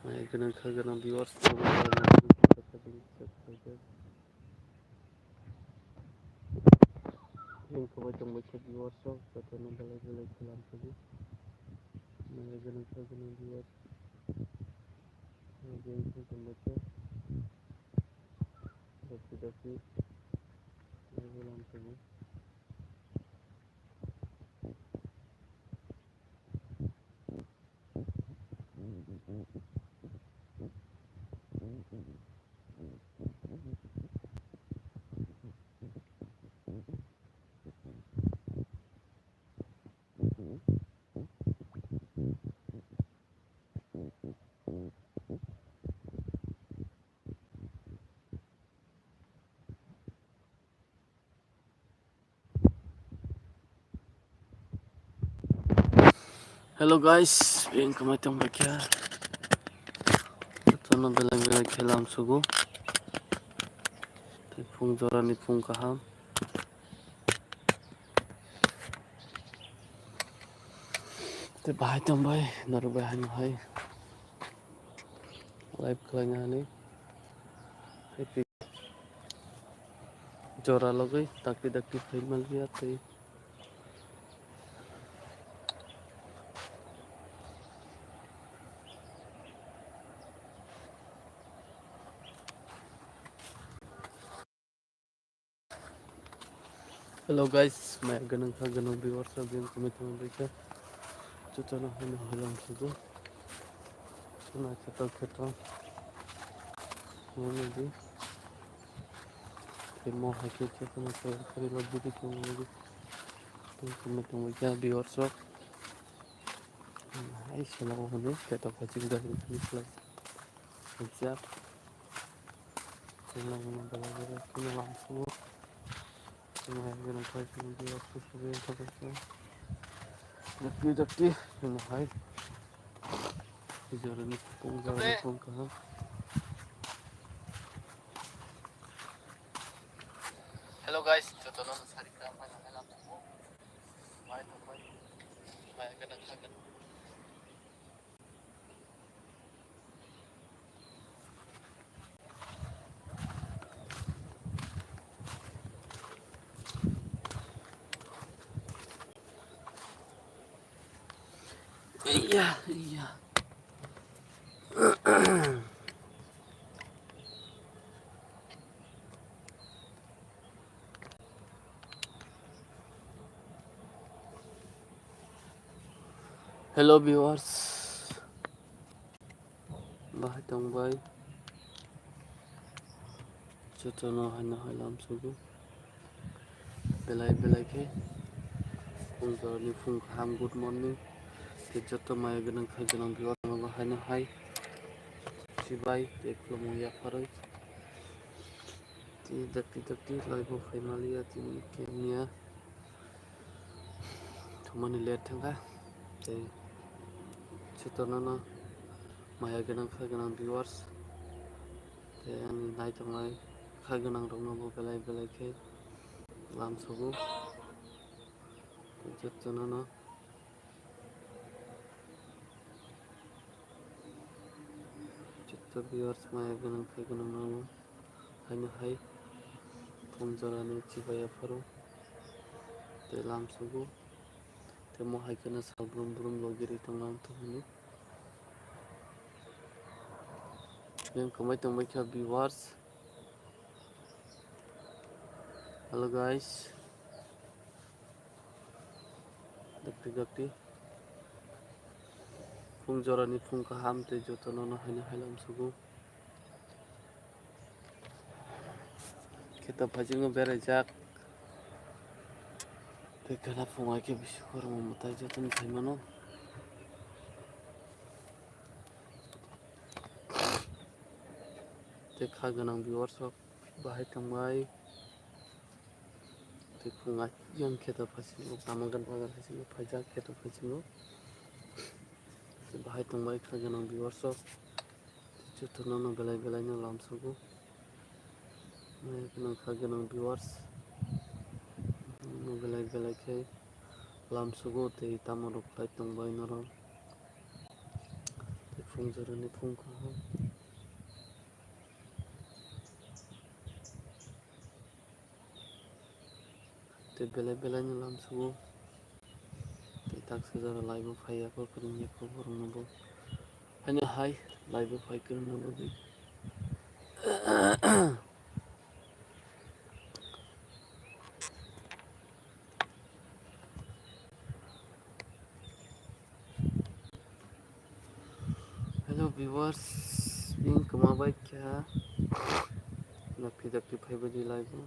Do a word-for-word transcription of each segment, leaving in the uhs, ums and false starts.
Maya gwnang kha gwnang viewers, Chwng khoboi tongbai kha viewers rok, jotono belai belai salam sidi. Maya gwnang kha gwnang viewers, maya gwnang kha gwnang viewers, dakti dakti, maya gwnang kha gwnang. Hello guys, beng kamai tong baikha. Jotono belai belai khe lam sugo. Tei phung jorani phung kaham. Tei bahai tong bai, norok bai haino hai. Live khlaina hani. Tei jora logwi dakti dakti phai manliya tei. Hello guys, maya gwnang kha gwnang viewers rok, beng kamai tong baikha. Jotono haino hai lam sugo. Suna kheto kheto. Mone di. Tei mo hai khe khe kheno khe khe lo bidi tong lo di. Tong tong tong khe viewers rok. Hai sela o hwnwi khe to khe chini gari ni khlai. Khe jak. Khe lang no bela bela khe no lam sugo. Khe no hai khe no khai khe no viewers rok khe khe khe. Dakti dakti khe no hai. Jorani phung, jorani phung kaham. Hello guys, jotono no sarikha, mai nang lam sugo. Mai tong bai. Mai gwnang kha gwnang. Iya, iya. Hello viewers, bahai tong bai, jotono haino hai lam sugo, belai belai khe, phung jorani phung kaham, good morning, tei joto maya gwnang kha gwnang viewers rok haino hai, chibai tei khulumung yapharwi. Tei dakti dakti live o phai manliya tini khe miya thumani late thangkha. Tei jotono no maya gwnang kha gwnang viewers tei ani naitongnai kha gwnang rokno bo belai belai khe lam sugo. Tei jotono no Joto viewers maya gwnang khe gwnang rok haino hai phung jorani chibai yapharo tei lam sugo tei mo hai kheno sal brum brum logi ri tonglam thumani. Beng kamai tongbai kha viewers. Hello guys. Dakti dakti. Phung jorani phung kaham tei jotono no haino hai lam sugo. Kheto phaijingo beraijak. Tei khela phung hai khe bisi khorokma mwtai jotono phaimano. Tei kha gwnang viewers rok bahai tongbai. Tei phung ayang kheto phasingo, tamo gan bagan phasingo, phaijak kheto phasingo. Tei bahai tongbai kha gwnang viewers rok. Tei jotono no belai belai no lam sugo. Maya gwnang kha gwnang viewers. No belai belai khe lam sugo tei tamo rok khlai tongbai norok. Tei Phung jorani phung kaham. Tei belai belai no lam sugo. Tei taksa jora live o phai ya kho, kwrwng ya kho borok no bo. Haino hai live o phai kwrwng no bo di. Hello viewers, bini kwma bai kha. Dakti dakti phaibai di live o.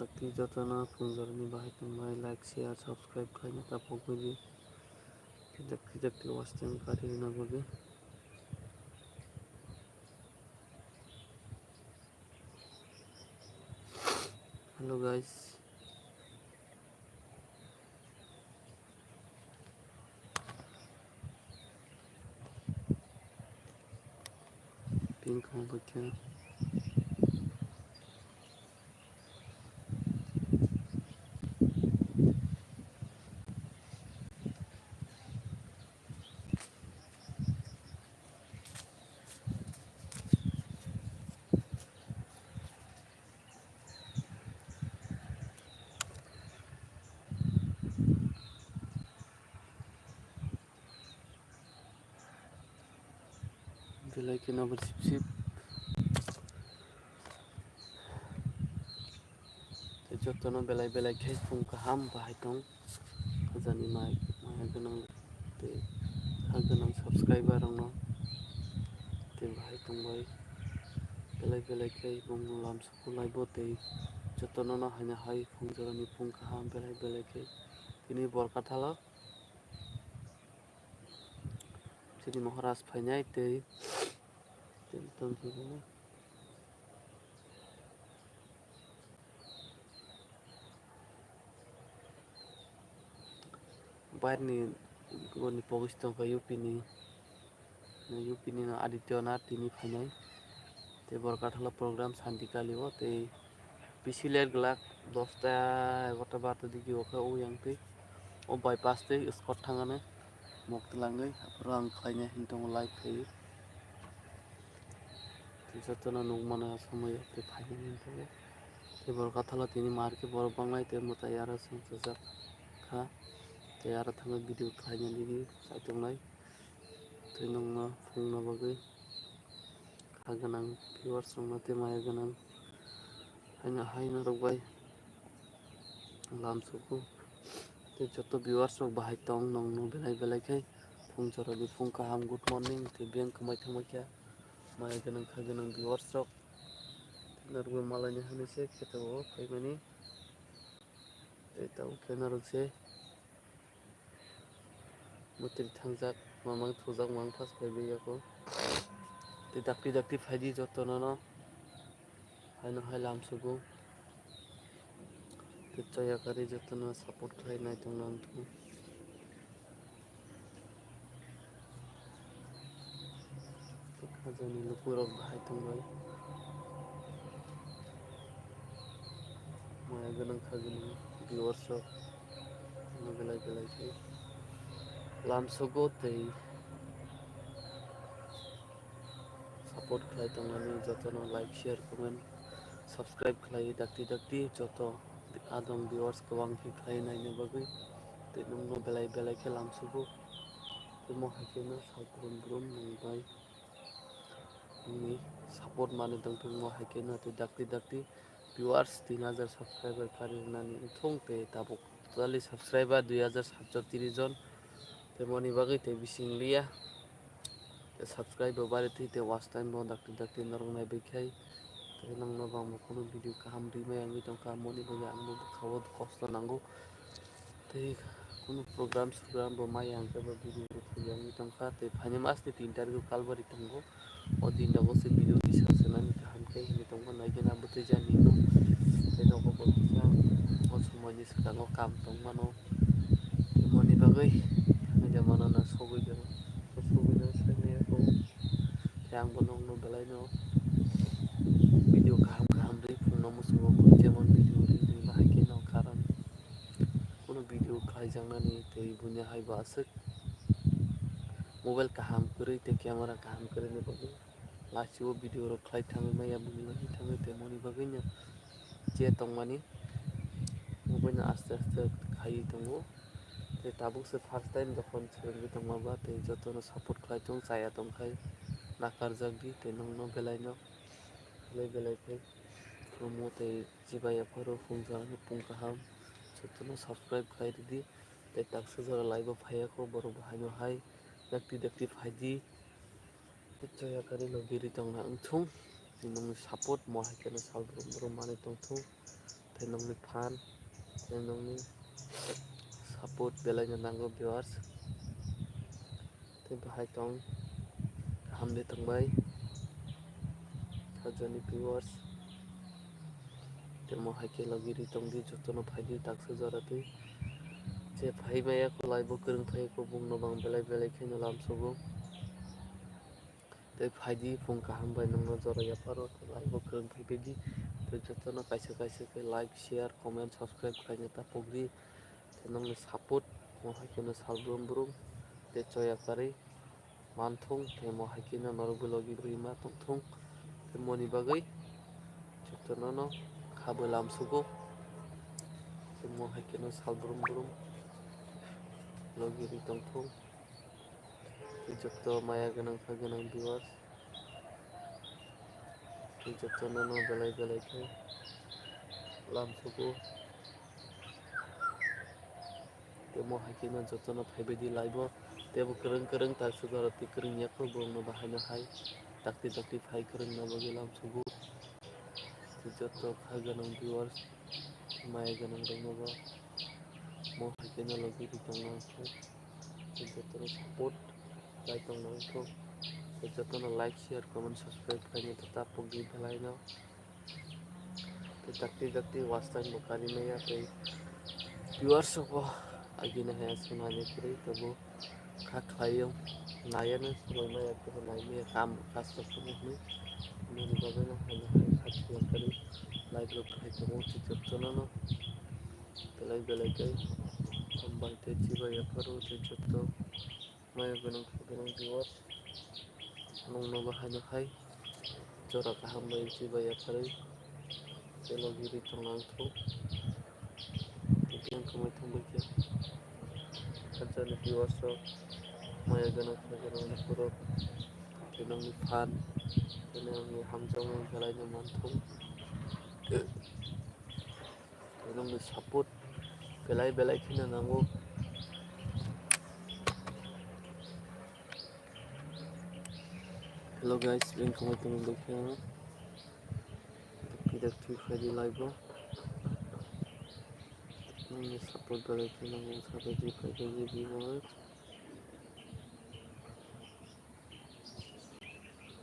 Dakti jotono phungjorni bahai tongmani like, share, subscribe khlaina ta pogwi di. Dakti dakti watch time kari rina bagwi. Hello guys. Pink hong bakya. Belai kheno bo sip sip. Tei jotono belai belai khe phung kaham bahai tong. Hajani mai, maya gwnang tei ha gwnang subscriber rokno tei bahai tongbai. Belai belai khe bongno lam sukulai bo tei jotono no haino hai phung jorani phung kaham belai belai khe tini Borkathalo. Chini Maharaj phainai tei, tei tongphuru. Bairni boni pogis tongkha U P ni, U P ni no Aditya Nath tini phainai. Tei Borkathalo program Santi Kali o tei bisi let glak dosta, egarota, barota digi o khe o yang tei o bypass tei Scott thangani mok twlangwi aphuru ang khlaina hini tongo live khlaiwi. Tei jotono nukmano somoi o tei phainani hini tongo. Tei Borkathalo tini mar khe borok bangnai tei mwtai aro chwng chajak kha tei aro thangwi video khlaina digi chai tongnai. Tei nokno phungna bagwi ha gwnang viewers rokno tei maya gwnang haino hai norok bai lam sugo. Tei joto viewers rok bahai tong nokno belai belai khe phung jorani phung kaham good morning tei beng kwmai thangma khe maya gwnang kha gwnang viewers rok norok bai malaini hinwi se khe tabuk phaimani tei tabuk khe norok se. Mwtwi thangjak, mamang thujak, mamang thas phaibai yago. Tei dakti dakti phaidi jotono no. Haino hai lam sugo. Tei chaya kari jotono support khlai nai tong nang thung. Hajani lukurok bahai tongbai. Maya gwnang kha gwnang viewers rok no belai belai khe lam sugo tei support khlai tongnani jotono like, share, comment, subscribe khlai dakti dakti joto adong viewers kwbang khe khlai naina bagwi tei nokno belai belai khe lam sugo tei mo hai khe no sal brum brum nang bai. Nini support manwi tongthung mo hai khe no tei dakti dakti viewers tin hajar subscriber kari rwnani wngthung tei tabuk totally subscriber dui hajar satso tris jon tei moni bagwi tei bising liya tei subscribe bo bari thwi tei watch time bo dakti dakti norok naibai khai tei nokno bangma kheno video kaham rwmai wngwi tongkha moni bagwi ang bo bwkha o kosto nango. Tei kunu program sogram bo maya hwnkhe bo video bo thwiyangwi tongkha tei phaini mas ni tin tarikh o Kalbari tongo. O din rogo se video kisa swnamwi kaham khe hinwi tongma nai gana bwtwi jani no. Tei nogo bo kisa o somoi ni swkango kam tongmano. Tei moni bagwi haida mano na sogwi jano. Sogwi jano sakni yago. Tei ang bo nokno belai no video kaham kaham rwi phungno muchungo jemon video rwi rwi bahai khe no karon. khaijaknani tei buini hai bo aswk mobile kaham kwrwi tei camera kaham kwrwini bagwi lachio video rok khlai thangwi maya buini bagwi thangwi tei moni bagwino je tongmani mobile no aste aste khaiwi tongo. Tei tabuk se first time jokhon swrwngwi tongma ba tei jotono support khlai tong chaya tongkhai nakarjak di tei nokno belaino belai belai khe khulumo tei chibai yapharo phung jora ni phung kaham jotono subscribe khlai ridi tei taksa jora live o phaiya kho borok bo haino hai dakti dakti phaidi. Tei choya kwrwi logi ri tongna wngthung. Tei nokni support mo hai kheno sal brum brum manwi tongthung. Tei nokni fan, tei nokni support belaino nango viewers. Tei bahai tong kaham de tongbai. Hajani viewers. Tei mo hai khe logi ri tongdi jotono phaidi taksa jora tei. Je phai maya kho live o kwrwng phai kho bungno bang belai belai kheno lamsogo. Tei phaidi phung kaham bai nokno jora yapharo tei live o kwrwng phaibaidi. Tei jotono kaisa kaisa khe like, share, comment, subscribe khlaina ta pokdi. Tei nokni support mo hai kheno sal brum brum tei choya kwrwi manthung tei mo hai kheno norok bo logi rwi ma tongthung tei moni bagwi jotono no kha bwlam sugo tei mo hai kheno sal brum brum logi rwi tongthung tei joto maya gwnang kha gwnang viewers tei jotono no belai belai khe lam sugo. Tei mo hai kheno jotono phaibaidi live o. Tei bo kwrwng kwrwng taksa jora tei kwrwng ya kho borokno bahaino hai dakti dakti phai kwrwngna bagwi lamsugo. Tei joto kha gwnang viewers maya gwnang rokno bo mo hai kheno logi ri tongna wngkha. Tei jotono support khlai tongna wngkha. Tei jotono like, share, comment, subscribe khlaina ta tapukdi belaino. Tei dakti dakti watch time bo kari maya tei viewers rok bo agini hai aswk naina kwrwi tabuk kha khlai o naiya no swbai maya tei bo nai maya kam kasto khamu hwnwi nini bagwi no hai no hai kha khlai kwrwi live rok khai tongo tei jotono no belai belai khe hambai tei chibai yapharo tei joto. Maya gwnang kha gwnang viewers, nokno bo haino hai jora kaham bai chibai yapharwi tei logi ri tongna wngthung. Tei tini wngkha mai thangbai khe hajani viewers rok maya gwnang kha gwnang lukurok tei nokni phan tei nokni hamjakmung belaino manthung. Nokni support belai belai kheno nango. Hello guys, welcome to my channel. Pida three five live o. Nokni support belai kheno nango, sabai di five di viewers.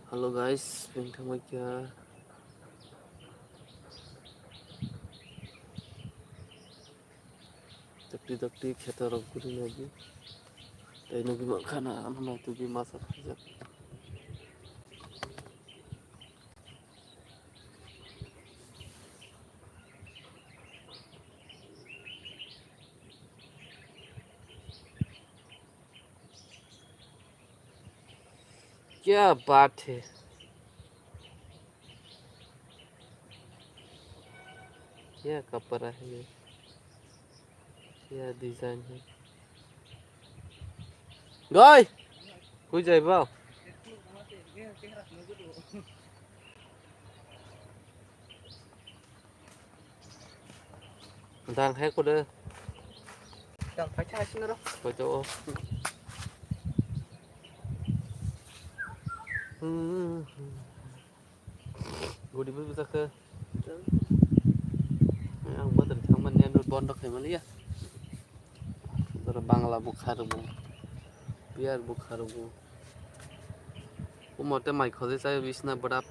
Hello guys, beng thangbai kha. Dakti dakti kheto rok guri nai di. Tei nugwi mankha na ano nai tugwi masa phaijak. क्या बात है, क्या कपड़ा है ये, क्या डिजाइन है। Goi, kui jai bao. Dang hai kode. Dang phai cha sini ro. Koi to. Hmm. Gudi bwswk khe. Ang badal thangmani ano bondo khaimani ya. Oro Bangla bukha rwgo. Piyar bukha rwgo. Omo tei mai khojai chaio bisna bwrap.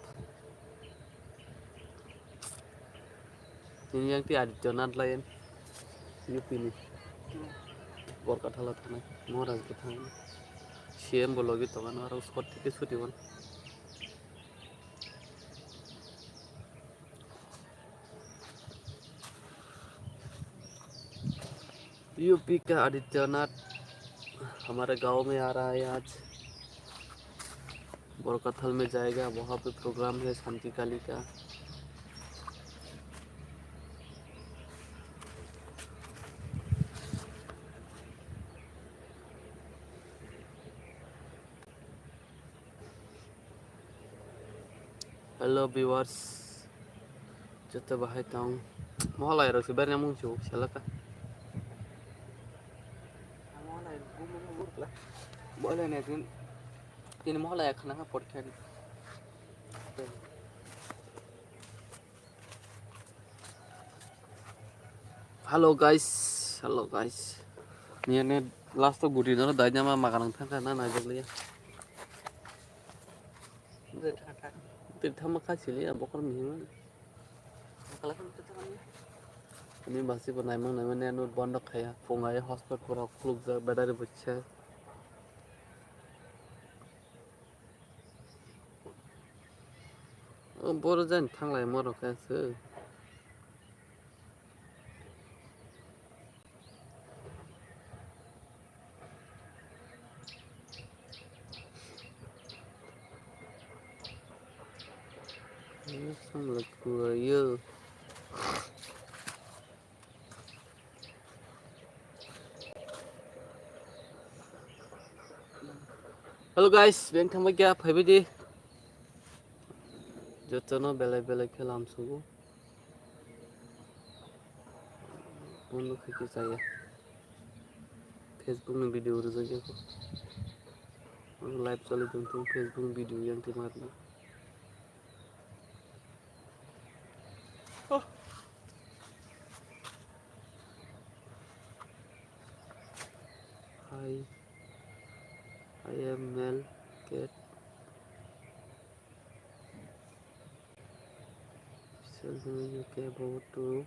Nini yang tei Aditya Nath Layan, U P ni. Borkathala thanai, Maharaj bwthang. C M bo logi tongo, aro scot tike suti bon. UP का आदित्यनाथ हमारे गांव में आ रहा है आज। बरकतल में जाएगा, वहाँ पे प्रोग्राम है शांति काली का। Hello viewers, joto bahai tong. Mohalai rok se berna mung chu selaka. Mohalai ne tin, tin mohalai khana ka porkha. Hello guys, hello guys. Niya ne last o guti doro dai nama makanang thangka na naijak liya. Twi thama kha sili ya bokor mihima. Ani basi bo naimang naimang ne ano bondo khaya. Phung ai hotspot pura khulukjak battery bwchha. O boro jani thanglai morok khe se. Samlai kuaio. Hello guys, beng thangbai kya phaibai di. Jotono belai belai khe lam sugo. Bondo khe khe chaya. Facebook ni video rwjak ya. Live choli tong tong Facebook ni video yang khe marna. Hi, I am male cat. Send me you care about to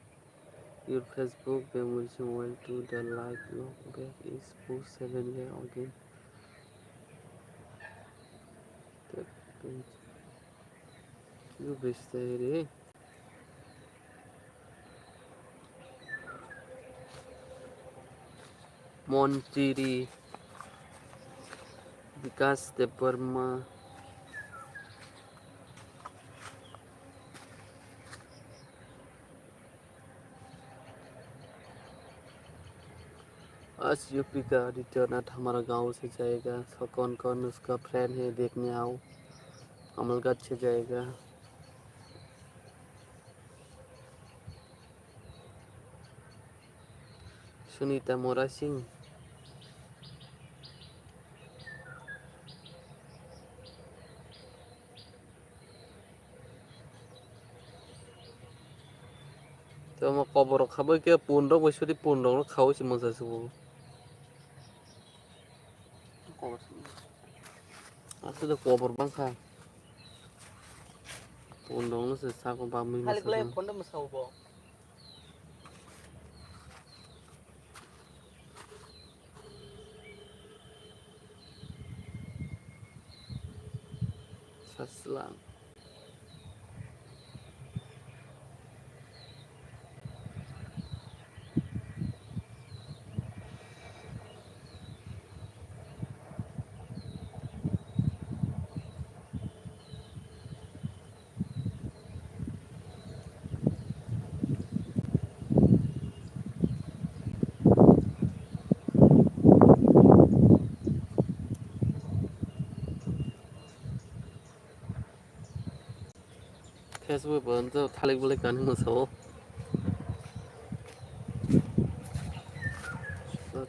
your Facebook memories while to the like log back is post seven year again. Tap page. Khe bwsai re. Montri Bikas Debbarma. आज यूपी का आदित्यनाथ हमारा गांव से जाएगा, तो कौन कौन उसका फ्रेंड है देखने आओ, अमलगढ़ से जाएगा। सुनीता मोरा Singh. Tamo kobor khabai khe pun rok bai suri pun rok khaui se masa sugo. Aswk kobor bangkha. Pun rok no se sako bamwi masa. Khali phone do masa bo. Saslang. Facebook bo nw thalik bwlai kanwi mwsao.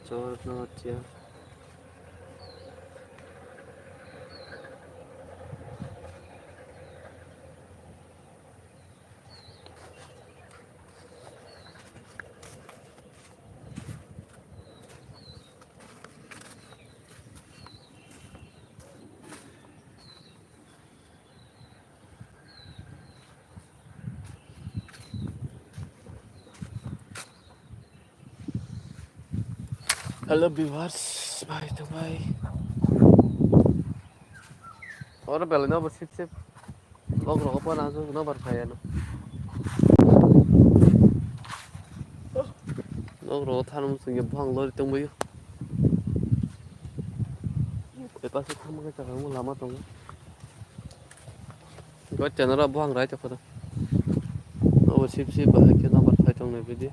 Chor no tia. Hello viewers, bhai to bhai. Oro belai no bo sip sip. Log rogo pa na so no bar phai ano. No Oro thanam sungya buphang lori tongbaio. Epasa thangma khe chakang lama tongo. Gotcha nara buphang rai tokha. Obo sip sip bahai khe nabar phai tongnai bidi.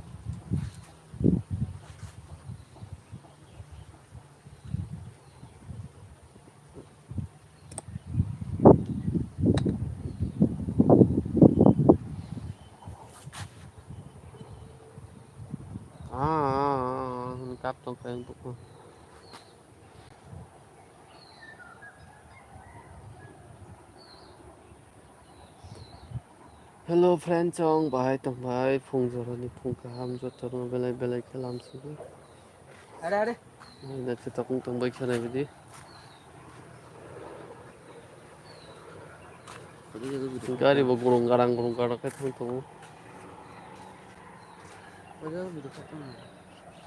Ah, ah, ah, ah, kap tong kha ang buko. Hello friend, chong bahai tong bai, phung jorani phung kaham jotono belai belai khe lam sugo. Are, are. Naithotok wng tong bai khe nai bidi. Gari bo gurung garang gurung garang khe thang tongo.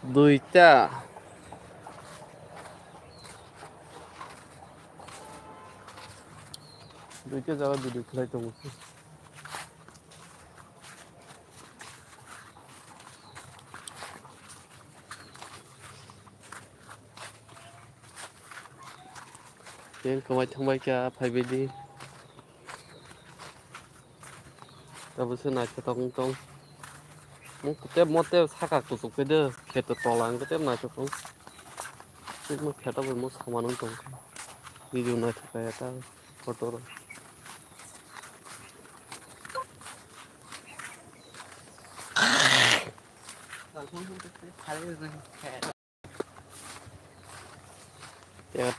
Duita. Duita jaga video khlai tongo. Yang kwmai thangbai kha phaibaidi. Tabuk se naithotok wng tong. Mung tei mo tei saka kuchuk khe de kheto tola wng tei naithotok. Tei mo kheto bai mo saman wng tong. Video naithok kha ya ta photo rok.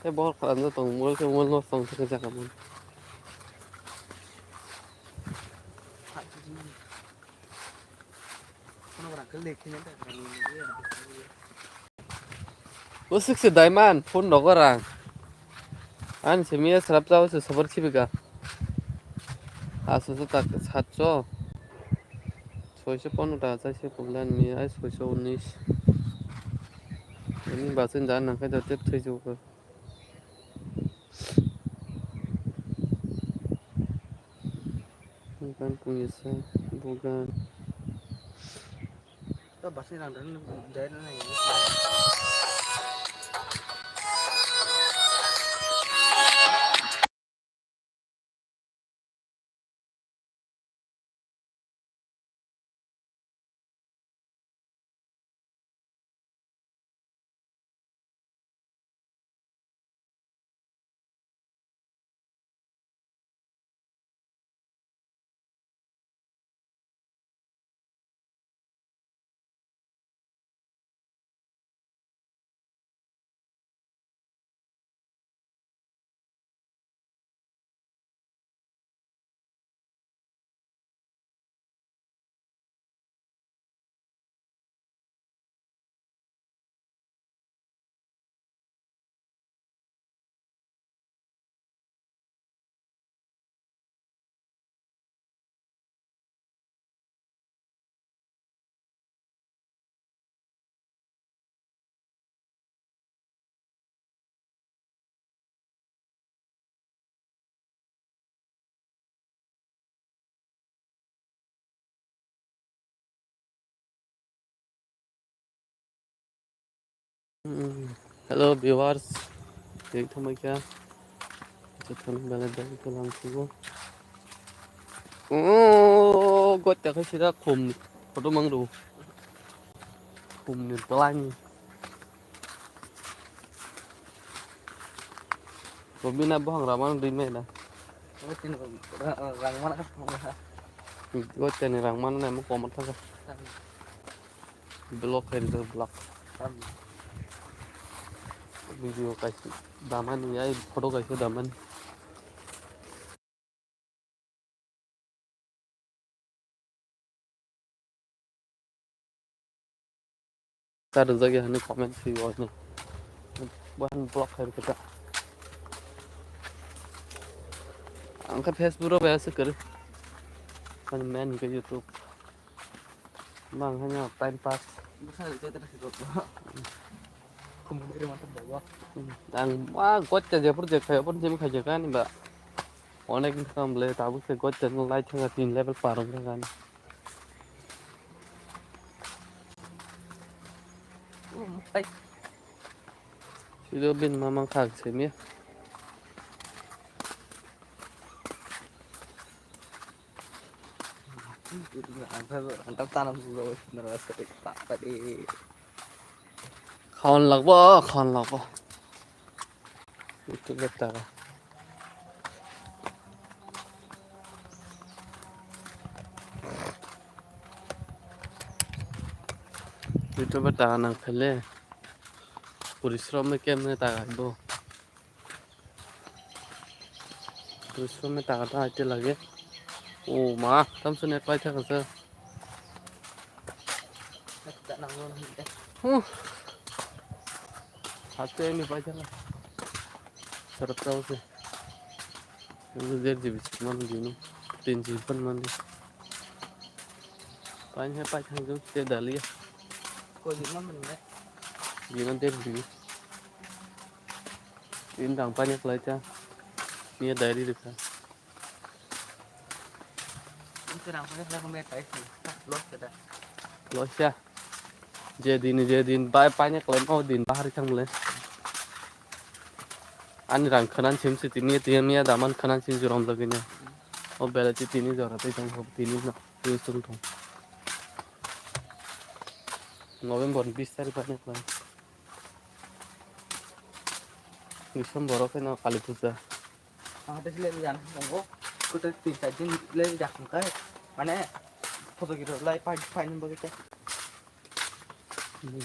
Tei bohor khalam tong mol khe mol no tong thang jaga mon. Usuk se daiman phone rogo rang. Ani se miya srap jao se sabar sibika. Asu se tak satso. Soiso pono ta chai se kublan mi ai soiso unis. Ini basin dan nang kai da tep thai jo ko. Bukan punya sa, bukan. Hmm. Hello viewers, tei thamaikha jotono belai belai khe lang sugo. Oh, gotya khe sida khum photo mang rw. Khum ni twlang. Robina bohang ramang ri mai na. Rang mana? Gotya ni rang mana na mo komor thaka. Block hai rijak block. Video kaisa damani, ai photo kaisa damani. Ta rijak ya hani comment swi o ni. Bo han block hai khe ta. Ang khe Facebook ro bai se kwrwi. Ani main khe YouTube. Mang hanya time pass. Ang ma gotcha jephuru je khai, ophuru je khai je kani ba. Onek wngkha ble, tabuk se gotcha no lai thangkha, tin level par wngkha kani. Hai. Ido bin mamang khak semi. Ang tak tanam sudah, nervous ketik tak tadi. Khawan lagbo, khawan lagbo. Itu beta. Itu beta nang phele. Purisrom me kemne ta bo. Purisrom me ta ta aite lage. O ma, tam sune pai thang sa. Huh. Haste ni pai thang. Sarap tau se. Ini der jibi man dino. Tin jibi pan man di. Pai he pai thang jong te dali. Ko jibi man man ne. Jibi man der jibi. Ini dang pai ne klai cha. Ini diary rikha. Loisa. Je din, je din bai paine kalaima o din bahari thang bole. Ani rang khanan sim si tini, tini miya daman khanan sim jurom lagi ne. O bela ti tini jora tei thang hob tini no. Tini sum thong. November bis tarikh paine kalai. December o khe no Kali Puja. Ang hate sile jan tongo. Kutu tin char din le jak kai. Mane photo kiro lai pai pai nang bagwi.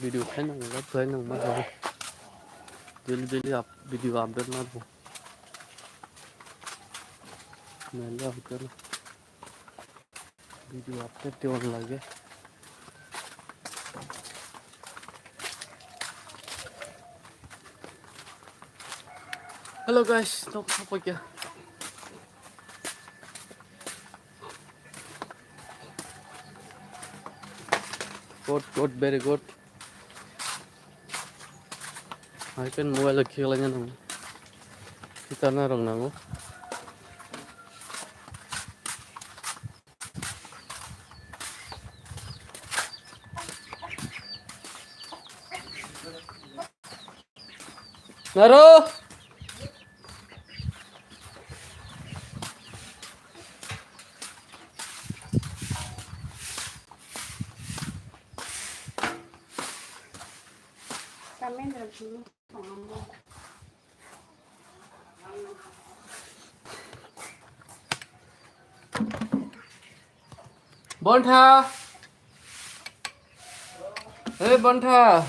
Video khai nang, live khai nang ma. Daily daily up video update ma bo. Mele update. Video update te on lage. Hello guys, nok sapa kya? Good, good, very good. Hai kan mobile khela nya nang. Kita na rong nango. Naro. Tamen rajini. Bontha. Hey, Bontha.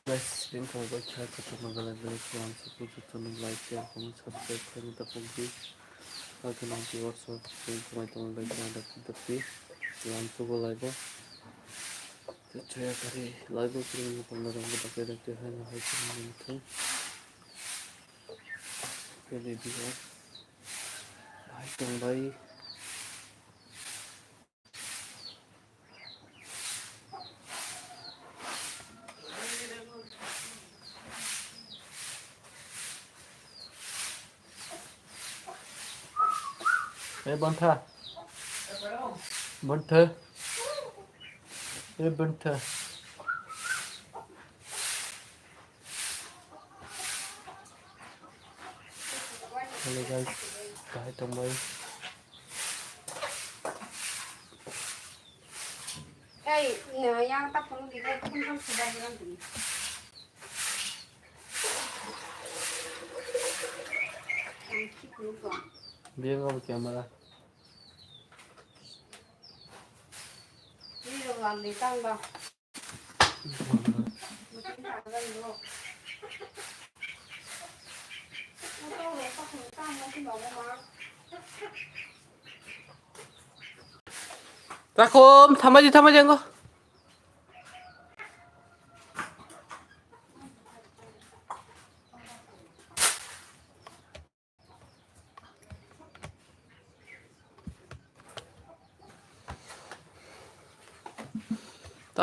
Guys, thank you very much. Hai, kotoma belai belai khe ang support jotono like, share, comment, subscribe khlaina tapok di. Hakhe nang viewers rok thank you, mai tongma bai khe ang dakhwng tapdi. Lam chugo live o. Te chaya kari live o kiri ni pangna rang dakle dakle hai na hai kiri ni thung. Kiri di o. Hai tong bai. Hey, Bontha. Bontha. Hey, Bontha. Hello guys, kahai tongbai. Hey, no, yang tak perlu kita pun kan sudah bilang gini. Yang keep lupa. Dia nggak pakai kamera. Ini udah ngambil tambah. Takom, thamai di, thamai di, angko.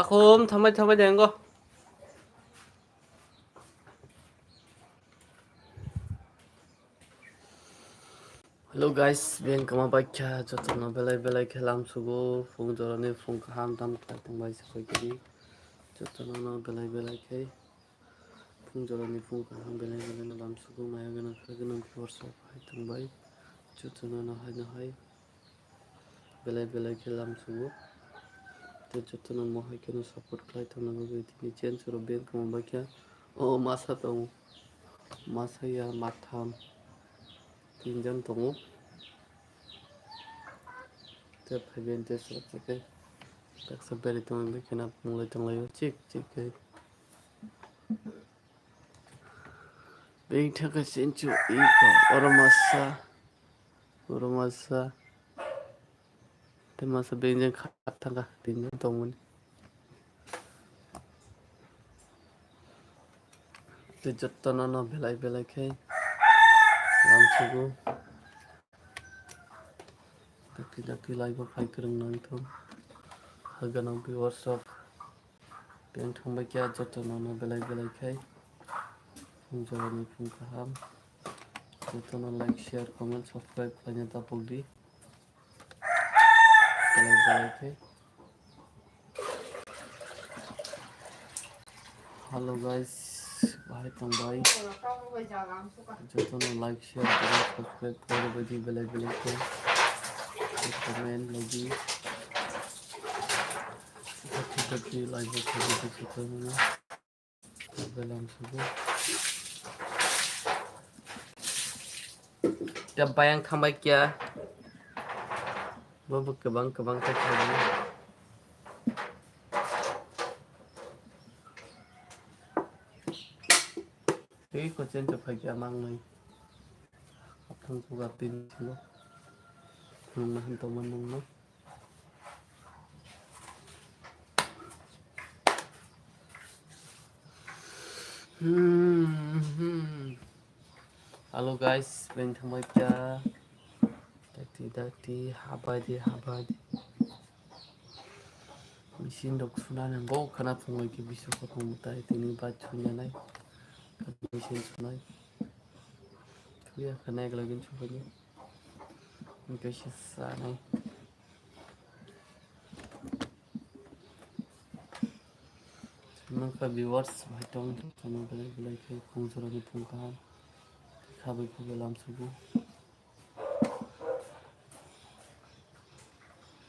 Akhum thambai thambai dengo. Hello guys, beng kama baikha jotono belai belai khe lamsugo, phung jorani phung kaham tam khlai tongbai se koi kiri. Jotono no belai belai khe phung jorani phung kaham belai belai no lamsugo, maya gwnang kha gwnang viewers rok hai tongbai. Jotono no hai no hai belai belai khe lamsugo. Tei jotono mohai kheno support khlai tongna bagwi tini chen chwrw beng kama baikha. O masa tongo, masa ya matham. Tinjon tongo. Tei phaiben tei srok se khe baksa beri tongwi bai kheno munglai tonglaio chik chik khe. Beng thangkhe sinchu iko oro masa, oro masa. Tei masa beng jeng kha thangkha tinjon tongmani. Tei jotono no belai belai khe lamsugo. Dakti dakti live o phai kwrwng nang thung. Haganang viewers rok. Beng thangbai khe jotono no belai belai khe. Phung jorani phung kaham. Jotono like, share, comment, subscribe khlaina tapok di. Belai belai khe. Hello guys, bahai tongbai. Jotono like, share, comment, subscribe khlai rwbaidi belai belai khe. Comment lagi. Dakti dakti live o khlaidi jotono. Belai sugo. Tei bayang thambai kya. Bo bo kwbang kwbang khe khlai. Tei kochen to phai kya mangnai. Aphang buga pin sugo. Nung mahan to man nung no. Hello guys, beng thangbai kya. Dakti dakti habai di habai di. Machine rok sunani bo khana phunglai khe bisu khotong mutai tini bai sunyanai. Machine sunai. Thuya khana ek lagin subai. Kaisa sanai. Nokha viewers bai tong jotono belai belai khe phung jorani phung kaham. Khabai khubai lamsugo.